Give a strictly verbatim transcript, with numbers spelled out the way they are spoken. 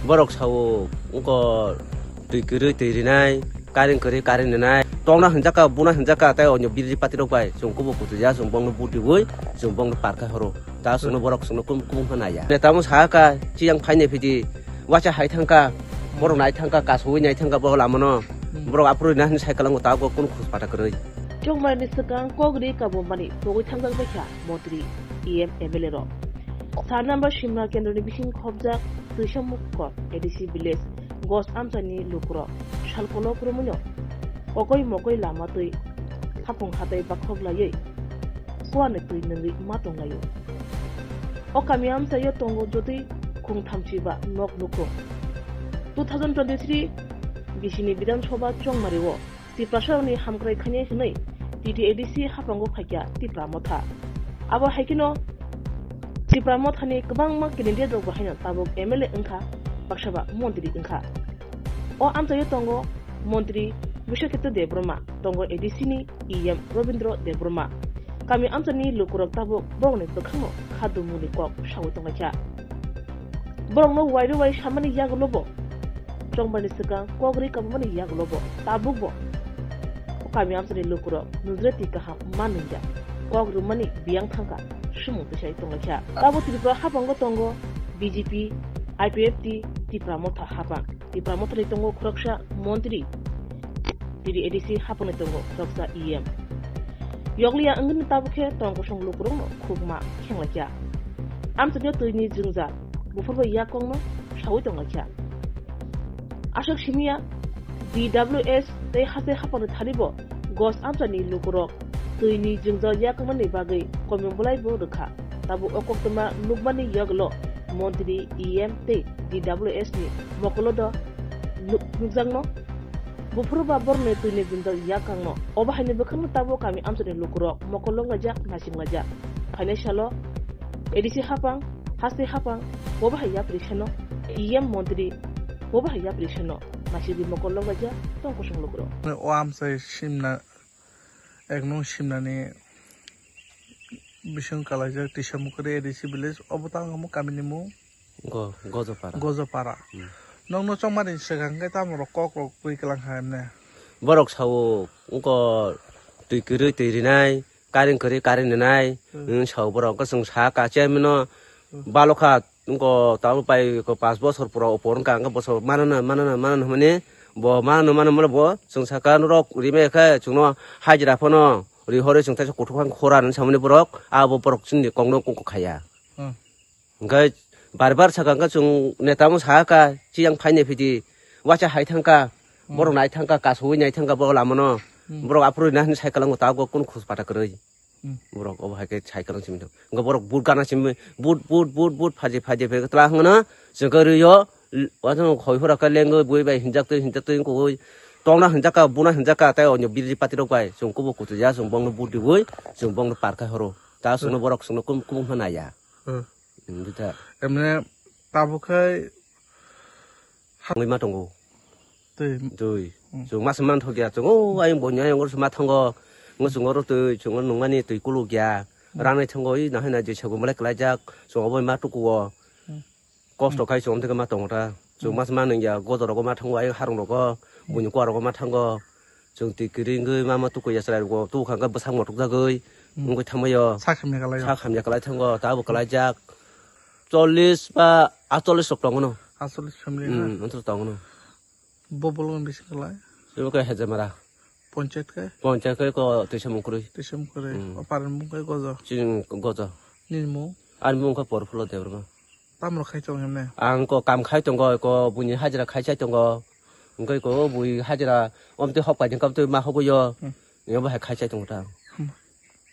Borok sao, wngkha twi kwrwi twi rinai, current kwrwi current rinai. Tongna hwnjakha, buna hwnjakha, tei onyo birothi party rok bai chwng kubuk kuchujak, chwng bongno vote riwi, chwng bongno par khai horo. Ta chwngno borok chwngno kum, kum hwnaya. Neta mo sakha, chiyang phainai phidi, waisa hai thangkha, borok nai thangkha, kasui nai thangkha, borok lamano. Hmm. Borok aphuru rina hwnwi sai kwlango, ta borok kunu khus pata kwrwi. Chongmani swkang kok ri kabumani pogwi thangjak baikha montri, E M, M L A rok. Sa number Simna kendroni bising khobjak Twisa Mukkot A D C village Gos amchaini lukurok sal kolok rwmwino kokoi mokoi lama twi haphung hatai bakhok laiwi kuani twi nungwi ma tonglaio. O kami amchaio tongo jotwi khung thamchi ba nok nukhung. Two thousand twenty-three bisini Bidhan Sabha chongmario Tiprasarokni hamkrai khainai hwnwi T T A D C haphango phaikha Tipra Motha. Abo hai kheno Tipra Mothani kwbangma candidate rok bo haino tabuk M L A wngkha, baksa ba montri wngkha. O amchaio tongo montri Biswakhetra Debbarma, tongo A D C ni E M Robindra Debbarma. Kami amchaini lukurok tabuk borokni bwkhakno khadumungni kok saui tonglaikha. Borokno wairwi wai samani yagulo bo, chongmani swkang kok ri kabumani yagulo bo tabuk bo kami amchaini lukurok nujre twi kaham ma nungya, kok rwmani biyang thangkha, swmung tisai tonglaikha. Tabuk Tripura haphango tongo B J P, I P F T, Tipra Motha haphang. Tipra Mothani tongo khoroksa montri, T T A D C haphangni tongo khoroksa E M. Yokliya wngwini tabuk khe tong kosong lukurokno khukma khenglaikha. Amchaini twini jwngjal buphurbo yakkongno saui tonglaikha. Aswk simiya D W S tei haste haphangni thanibo Gos amchaini lukurok twini jwngjal yakkongmani bagwi komung bolaibo rwkha. Tabuk o koktwma nukmani yagulo montri, E M tei D W S ni mokolo do nuk-, nukjakno. Buphuru ba borokni twini jwngjal yakkangno. Obo haini bwkhakno tabuk kami amchaini lukurok mokol longlaijak, naisinglaijak. Phainai salo A D C haphang, haste haphang, bobo hai yapri seno, E M montri, bobo hai yapri seno, naisingwi mokol longlaijak tong kosong lukurok. O amchai simna Ek nung simnani bising kalaijak Tisamukri A D C village, obo tang omo kamini mung? Go-, Gojopara. Gojopara. Hmm. Nokno chongmani swkang khe tamo rok kok rok twi kwlang kha emne? Borok sao, wngkha twi kwrwi twi rinai, current kwrwi current rinai, hmm, wng sao borok, wngkha chwng sa ka chairman no, hmm, balokha. Wngkha tabuk pai ko panch bosor pura opor wngkha, wngkha bosor manana, manana, manana hwnmani bo manana, manana, manana bo chwng saka norok rimai khe chwngno hajra phano rihorwi chwng teisa kuthuk phang khora hwnwi samani borok, abo borok chini kokno kok khaya. Hmm. Hwnkhe bar bar saka, hwnkhe chwng neta mo sakha, chiyang phainai phidi, waisa hai thangkha, hmm, borok nai thangkha, kasui nai thangkha borok lamano, hmm, borok aphuru rina hwnwi sai kwlango, tabuk kunu khus pata kwrwi. Hmm. Borok obo hai khe cycle simi thang. Wngkha borok but gana simi, but, but, but, but, phaji, phaji, phaji, tla hwngno, chwngkhe rwio, l-, watano khoi hora khe lengwi, bui bai hinjak twi, hinjak twi, wngkha ui, tongna hinjak kha, buna hinjak kha, tei onyo birothi party rok bai, chwng kubuk kuchujak, chwng bongno but riwi, chwng bongno par khai horo. Ta chwngno, hmm, borok chwngno kum-, kubuk hwnna naiya. Hmm. Hmm, bwtha. Emne tabuk khai Hangwi ma tongo. Twi. Twi. Hmm. Chwng ma se man thok ya. Chwng o ayang bo ni ayang oro se ma thango. Ngo chwng oro twi, chwng oro nungmani twi kuluk ya. Hmm. Rang nai thango, i nahai na je sabu malai kwlaijak. Chwng obo ma tuku o. Hmm. Kosto khai chwng omthe ma tongo ta. Chwng, hmm, ma se ma nung ya. Godo rogo ma thango, ayang harung rogo. Hmm. Buini kwa rogo ma thango. Chwng twi kwrwi wngwi ma ma tuku ya chwrai rogo. Tuku kha khe bwsak motok jagwi. Hmm. Wngwi thangma yo. Sak hamya kwlai o. Sak hamya kwlai thango. Tabuk kwlaijak. Chollish ba aatchollish rok tongo no. Aatchollish family na? Hmm, onto tongo no. Bo bolong bisi kwlai? Ebo khe Hejamara. Ponchayat khe? Ponchayat khe ko Twisa Mukrwi. Twisa Mukrwi. Hmm. O parani mung khe Gojo? Chini Gojo. Nini mung? Ani mung khe Porphulo Debbarma. Tamo khai tongo hemne? Ang ko kam khai tongo, ko buini hajira khai chai tongo. Hwnkhe ko bui hajira omtwi hok paiding kap twi ma hogwi yo. Hmm. Ni bo hai khai chai tongo ta.